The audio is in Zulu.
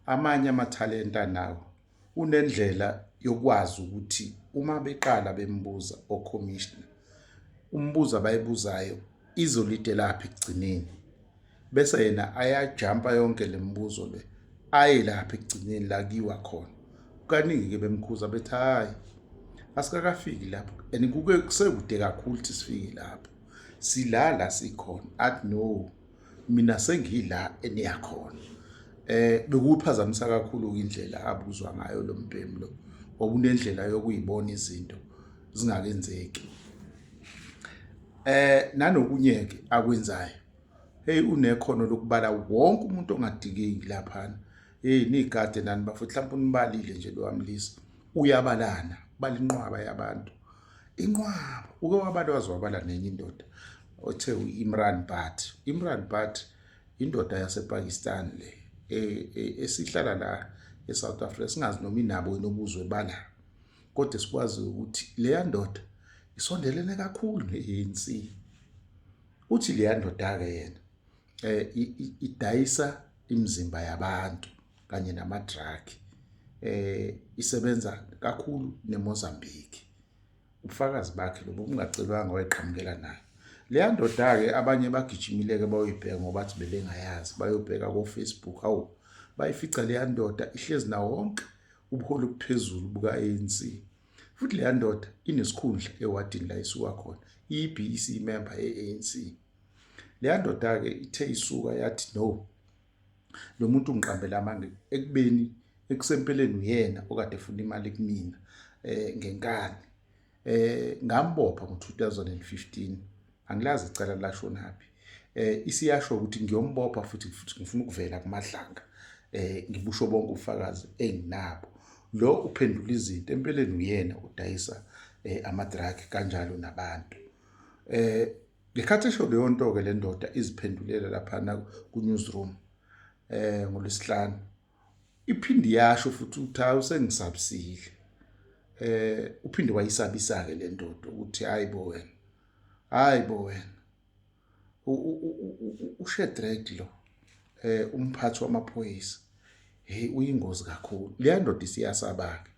Amanye amathalente anawo unendlela yokwazi ukuthi uma beqala bembuza okhomishna umbuzo abayibuzayo izolidelaphi ekugcineni bese yena ayajampa yonke le mibuzo le aye lapha ekugcineni la kuyiwa khona. Kaningi-ke bemkhuza bethi hhayi asikakafiki lapho and kuke kusekude kakhulu ukuthi sifike lapho sila la sikhona athi no mina sengila eniya khona. Bekuphazamisa kakhulu indlela abuzwa ngayo lo mbhemu lo ngoba unendlela yokuyibona izinto zingakenzeki. Nanokunye ke akwenzayo hey unekhono lokubala wonke umuntu ongadikeki laphana. Hey nigade nani bafowethu mhlawumbe unibalile nje lo wamlisa uyabalana ubala inqwaba yabantu inqwaba uke wabala waze wabala nenye indoda othe u-Imran Butt. Imran Butt indoda yasePakistan le esihlala la eSouth Africa singazi noma inabo yini ubuzwe bala kodwa sikwazi ukuthi leya ndoda isondelene kakhulu ne-ANC. Uthi leya ndoda-ke yena idayisa imizimba yabantu kanye nama-drug isebenza kakhulu neMozambique. Ubufakazi bakhe lobo bungacelwanga wayeqhamukela nayo. Leya ndoda-ke abanye bagijimile-ke bayoyibheka ngoba bathi bebengayazi bayobheka ko-Facebook hawu bayifica leya ndoda ihlezi nawo wonke ubuholi obuphezulu buka-ANC. Futhi leya ndoda inesikhundla ewadini la isuka khona iyi-BEC member ye-ANC. Leya ndoda-ke ithe isuka yathi no lo muntu ungiqambela amanga ekubeni ekusempeleni uyena okade efuna imali kumina ngenkani. Ngambopha ngo-2015 angilazi icala lashonaphi. Isiyasho ukuthi ngiyombopha futhi futhi ngifuna ukuvela kuMadlanga ngibusho bonke ubufakazi enginabo. Lo uphendula izinto empeleni uyena udayisa ama-drug kanjalo nabantu. Ngekhathi esho leyo nto-ke le ndoda iziphendulela laphana ku-newsroom ngoLwesihlanu iphinde yasho futhi ukuthi hayi usengisabisile. Uphinde wayisabisa-ke le ndoda ukuthi hayi bo wena, hayi bo wena uShedrack lo umphathi wamaphoyisa hey uyingozi kakhulu. Leya ndoda isiyasaba-ke.